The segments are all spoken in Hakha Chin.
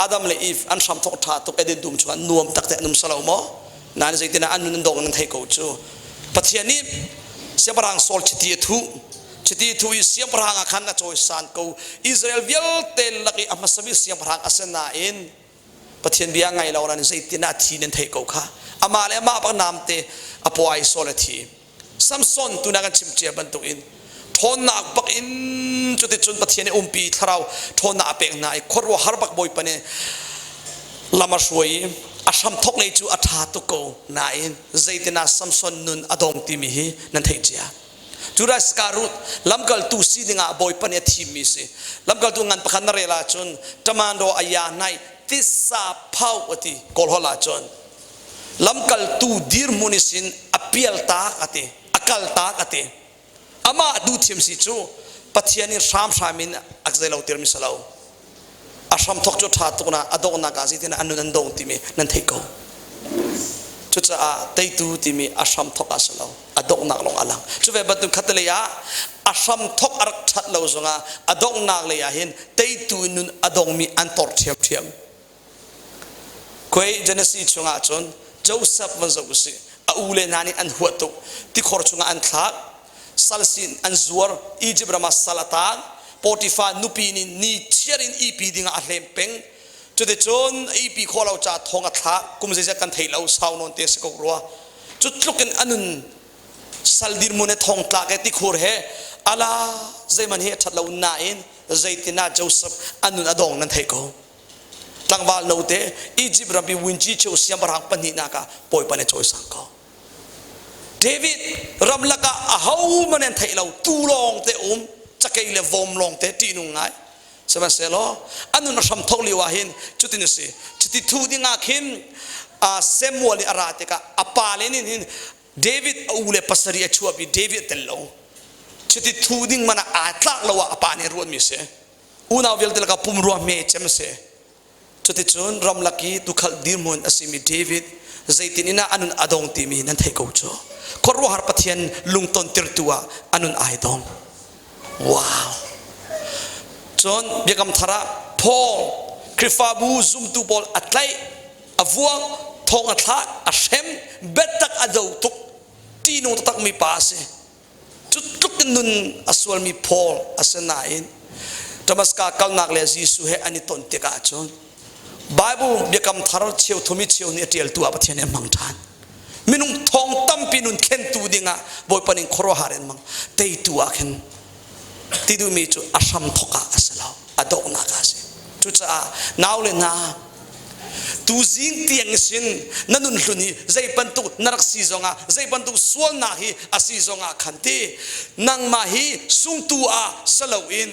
Adam le Eve an hram thawk ṭha tuk Eden dum chungah nuam tak te an um salo maw? Nain zeitin ah an nun an dong nan thei ko cu. Pathian nih siangpahrang Saul chiti a thuh. Chiti thu i siangpahrang ah khan a cawisan ko. Israel vialte lak i a hmasa bik siangpahrang a si nain Pathian bia ngai lo nan zeitin ah thi nan theih ko kha. Amah le amah bak namte a paw ai Saul a thi. Samson tuna kan chim cia bantuk in ṭhawnnak bak in cuticun Pathian i umpi thlarau ṭhawnnak a pek hna i khuaruahhar bak Bawipa nih lam a hruai i a hramthok lei cu a ṭha tuk ko nain zeitin ah Samson nun a dong timi hi nan theih cia. Judas Iscariot lamkaltu si dingah Bawipa nih a thimmi si. Lamkaltu ngan pakhat na rel ahcun Tamando aya nai tisa phau a ti Kawl holh ahcun lamkaltu dirhmun isin a pialtak a ti a kaltak a ti amah duh thiam si cu Pathian in hramhram in a zeilo tirmi si lo a hramthok cu ṭha tuk na a donghnak ah zeitin an nun an dong timi nan theih ko cucaah teitu timi a hramthok ah si lo a donghnak lawng a lang cu ve bantuk khatalei ah a hramthok a rak ṭhat lo zongah a donghnak lei ah hin teitu nun a dongmi an tor ṭhiamṭhiam Khuai Genesis chungah cun Joseph van zoh usih. A u le hna nih an huat tuk. Tikhor chungah an thlak. Sal sin an zuar. Egypt ram ah sal a taang. Potiphar nupi nih ni chiar in ipi dingah a hlem peng. Cuticun a ipi khawh lo caah thong a thlak. Kum zeizat kan thei lo. Sau nawn te a si ko rua. Cu tluk in a nun sal dirhmun he thong tlak he tikhur he ala zeihmanh hi a ṭhat lo nain zeitin ah Joseph a nun a dong nan theih ko. Tlangval note Egypt ram i winci cheu siangpahrang pahnihnak ah Bawipa nih a cawisang ko. David ramlak ah ahohmanh an theih lo tu lawng te um cakei le vom lawng te ṭihnung ngai sihmanhsehlaw a nun a hram thok lio ah hin cutin a si cuti thu ding ah khin Samuel nih a ra tikah a pa le nih hin David a u le pasarih a chuahpi David a tel lo cuti thu ding man ah aa tlak lo ah a pa nih ruahmi a si Unau vialte lakah pumrua hme cem a si. Cuticun ramlak i tuukhal dirhmun a simi David zeitin in ah a nun a dong timi nan theih ko cu. Khuaruahhar Pathian lungton tirtu ah a nun ai dong. Wow! Cun Biakam Thar ah Paul Khrihfabu zumtu pawl a tlaih, a vuak, thong a thlak, a hrem, biatak a do tuk, ṭihnung taktakmi pa a si. Cu tluk in nun a sualmi Paul a si nain Damaskas kalnak le Jesuh he an i ton tikah cun Bible biakam thar cheu thum i cheu nih a ṭialtu ah Pathian nih a hmang ṭhan. Minung thong tampi nun thlentu dingah Bawipa nih khuaruahhar in hmang. Teitu ah khin ti duhmi cu a hramthok ah a si lo, a donghnak ah a si. Cucaah nau le hna tuzing tiang sin na nun hlun hi zei bantuk na rak si zongah zei bantuk sualnak hi a si zongah khan ti nangmah hi sungtu ah saloin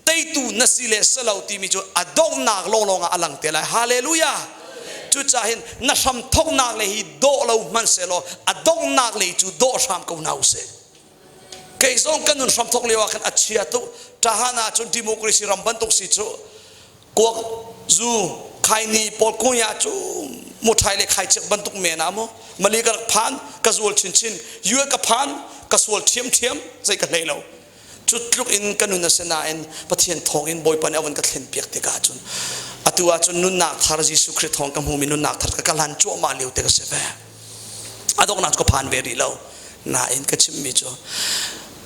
teitu na si le salo timi cu a donghnak lawnglawng ah a lang te lai hallelujah cucaah hin na hram thoknak le hi dawh lo hmanhsehlaw a donghnak lei cu dawh hram ko hna usih Kei zong kan nun hramthok lio ah khan a chia tuk. Tahan ah cun democracy ram bantuk si cu kuak zu khaini pawl kunya cu muthai le khaichek bantuk men ah mu mali ka rak phan ka zual chinchin yue ka phan ka sual ṭhiamṭhiam zei ka hlei lo cu tluk in ka nun a si nain Pathian thawng in Bawipa nih a vun ka thlen piak tikah cun atu ah cun nunnak thar Jesuh Khrih thawng ka hmumi nunnak thar ka hlan cuahmah lio te ka si ve a donghnak cu ka phan ve rih lo nain ka chimmi cu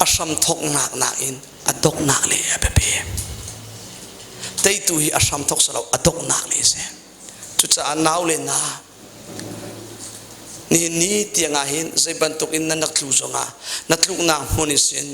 a hram thawknak nakin a donghnak le a biapi teitu hi a hram thawk salo a donghnak le si cucaah nau le na nihin ni tiang ah hin zei bantuk in nan rak tlu zongah na tluknak hmun in sin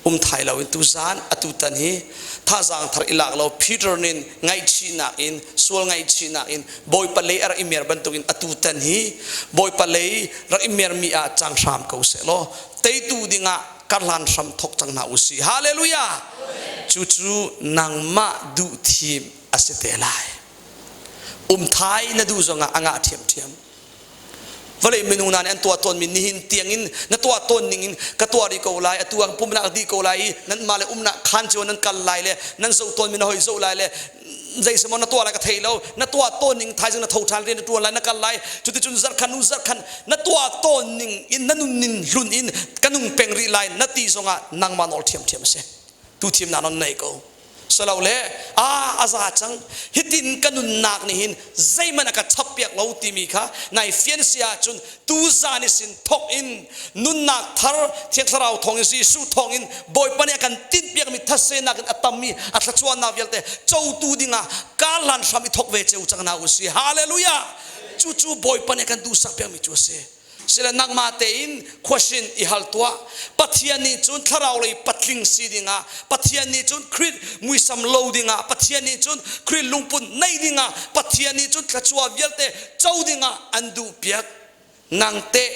um thai lo in tuzan atu tan hi thazaang thar i lak lo Peter nin ngaihchihnak in sual ngaihchihnak in Bawipa lei a rak i mer bantuk in atu tan hi Bawipa lei rak i mermi ah cang hram ko seh law teitu dingah karhlan hram thok cang hna usih hallelujah cucu nangmah duh thim a si te lai um thai na duh zongah a ngah ṭhiamṭhiam Vawlei minung hna nih an tuah tawnmi nihin tiangin na tuah tawn ningin ka tuah rih ko lai atu ah pumnak dih ko lai i nanmah le umnak khaan cio nan kal lai le nan zoh tawnmi na hoi zoh lai le zeisemaw na tuah lai ka thei lo na tuah tawn ning thaizing na tho ṭhan rian na ṭuan lai na kal lai cuticun zarkhan nu zarkhan na tuah tawn ning in na nun nin hlun in ka nung peng rih lai na ti zongah nangmah nawl ṭhiamṭhiam a si tu thimnak non nei ko. Silo le a aza cang, hitin ka nunnak nih hin zeihmanh a ka chap piak lo timi kha nai fian si ahcun, tuzan i sin thok in nunnak thar Thiang Thlarau thawngin, Jesuh thawngin Bawipa nih a kan tinhpiakmi thatsenak in a tammi a thluachuahnak vialte cotu dingah karhlan hram i thok ve ceu cang hna u si. Hallelujah! Cucu Bawipa nih a kan duhsak piakmi cu a si. Sile nangmah tein question i hal tuah. Pathian nih cun thlarau lei patling si dingah, Pathian nih cun Khrih muisam lo dingah, Pathian nih cun Khrih lungput neih dingah, Pathian nih cun thluachuah vialte co dingah an duh piak. Nang teh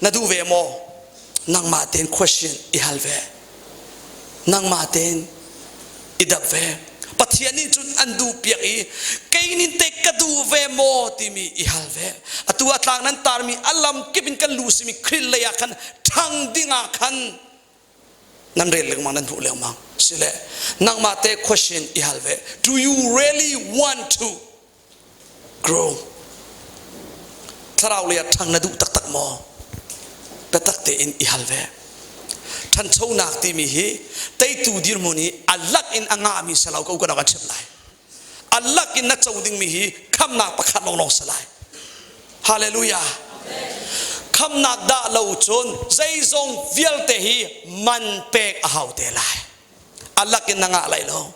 na duh ve maw? Nangmah tein question i hal ve, nangmah tein i dap ve. Pathian nih cun an duh piak i kei nin te ka duh ve maw timi i hal ve. Atu a tlang nan tarmi a lam kip in kan lu simi Khrih lei ah khan ṭhang ding ah khan nan rel lengmang, nan hmuh lengmang sile, nangmah te question i hal ve. Do you really want to grow? Thlarau lei ah ṭhang na duh taktak maw? Biatak tein i hal ve. Ṭhanchonak timi hi teitu dirhmun i a lak in a ngahmi salo ko kan chimh lai. A lak in na co dingmi hi khamnak pakhat lawnglawng si lai. Hallelujah! Khamnak dah lo cun zeizong vialte hi man pek a hau te lai. A lak in na ngah lai lo.